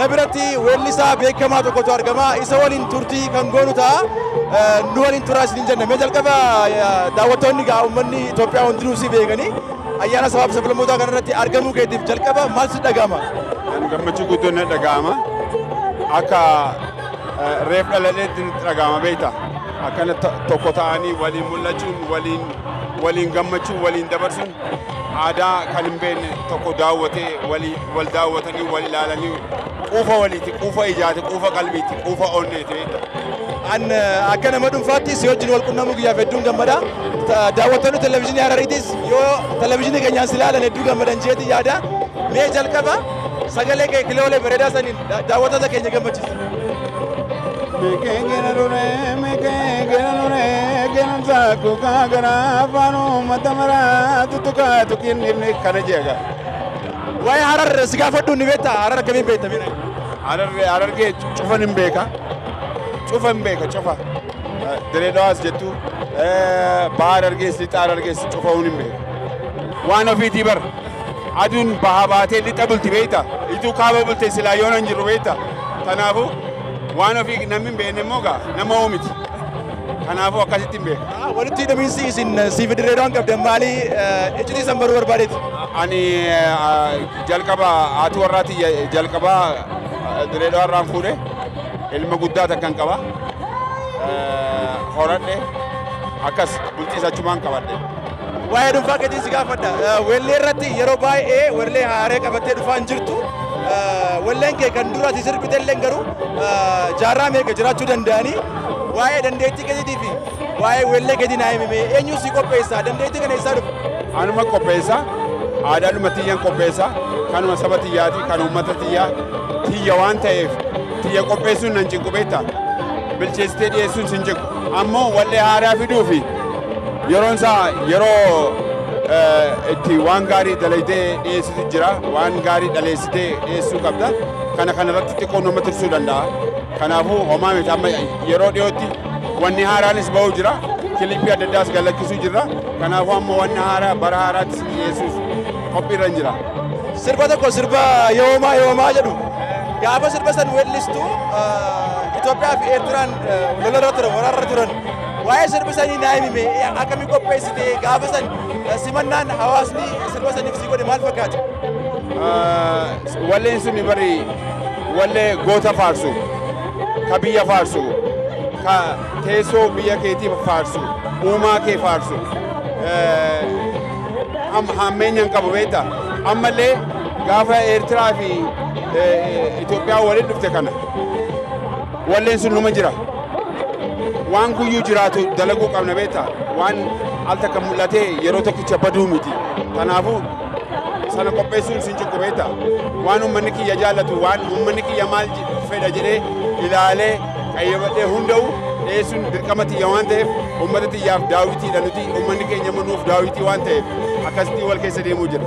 Na biratti weellisaa beekamaa tokkotu argama. Isa waliin turtii kan goonu ta'a. Nu waliin turaa isiniin jenna. Mee jalqaba daawwattoonni gaa uummanni Itoophiyaa hundinuu si beekanii ayyaana sabaaf sablammootaa kanarratti argamuu keetiif jalqaba maal si dhaga'ama? Gammachuu guddoon na dhaga'ama. Akka reef dhaladheetti nutti dhaga'ama beekta. Akkana tokko ta'anii waliin mul'achuun, waliin gammachuun, waliin dabarsuun aadaa kan hin beekne tokko daawwatee wal daawwatanii wal ilaalanii quufa waliiti, quufa ijaati, quufa qalbiiti, quufa onneeti beekta. An akka nama dhuunfaatti si wajjin wal qunnamuu guyyaaf hedduun gammada. Daawwattoonni televezyiinii Harariitis yoo televezyiinii keenyaan si ilaalan hedduu gammadan jeeti yaada. Mee jalqaba sagalee kee kiloolee bareedaa saniin daawwattoota keenya gammachiisi. Kana jeega. Waa'ee Harar si gaafadhu ni beektaa? Harar akkamiin beekta mee? Harargee cufan hin beeka. Cufa hin beeka cufa. Diree Dhawaas jettu, baha Harargees, lixa Harargees cufa hin beeka. Waan ofiitii bar aduun baha baatee lixa bulti beekta. Ituu kaaba bulte silaa yoona hin jiru beekta. Kanaafuu waan ofii namni hin beekne immoo gaa nama oomiti. Kanaafuu akkasitti hin beeka. Walitti hidhamiinsi isin siif Dirree Dhawaan qabdan maali? Iccitii san baruu barbaadeeti. Ani jalqaba haati warraati jalqaba Dirree Dhawaarraan fuudhe, ilma guddaa takkan qaba. Horadhe akkas bultiis achumaan qabadhe. Waa'ee dhuunfaa keetiin si gaafadha. Weellee irratti yeroo baay'ee weellee haaree qabattee dhufaa hin jirtu. Weelleen kee kan dura ati sirbite illee garuu jaarraa meeqa jiraachuu danda'anii waa'ee dandeettii keetii fi waa'ee weellee keetii naa himime, eenyu si qopheessa, dandeettii kana eessaa dhufu? Anuma qopheessa. Aadaadhuma tiyyan qopheessa. Kanuma saba tiyyaati, kan uummata tiyyaa tiyya waan ta'eef tiyya qopheessuun nan cinqu beekta. Bilcheessitee dhiyeessuun sin cinqu. Ammoo wallee haaraa fiduu fi yeroon isaa yeroo itti waan gaarii dalagdee dhiyeessitu jira. Waan gaarii dhaleessitee dhiyeessuu qabda. Kana kanarratti xiqqoo nama tursuu danda'a. Kanaafuu homaa miti, amma yeroo dhiyootti wanni haaraanis ba'uu jira. Kilipii adda addaas galakkisuu jirra. Kanaafuu amma wanni haaraa bara haaraatti dhiyeessuuf qophiirra hin jira. Sirba tokko, sirba yoomaa yoomaa jedhu, gaafa sirba san weellistu Itoophiyaa fi Eertiraan lolarra turan, waraarra turan. Waa'ee sirba sanii naa himime, akkamii qopheessite, gaafa san simannaan hawaasni sirba saniif si godhe maal fakkaata? Walleen sun bari wallee goota faarsu, ka biyya faarsu, ka teessoo biyya keetii faarsu, uumaa kee faarsu. Hammeenya hin qabu beekta. Ammallee gaafa Eertiraa fi Itoophiyaa waliin dhufte kana walleen sun numa jira. Waan guyyuu jiraatu dalaguu qabna beekta. Waan al takka mul'atee yeroo tokkicha baduu miti. Kanaafuu sana qopheessuun sin cinqu beekta. Waan uummanni kiyya jaallatu, waan uummanni kiyya maal fedha jedhee ilaalee qayyabadhee hunda'u dhiyeessuun dirqama tiyya waan ta'eef, uummata tiyyaaf daawwitiidha nuti, uummanni keenya immoo nuuf daawwitii waan ta'eef akkasitti wal keessa deemuu jira.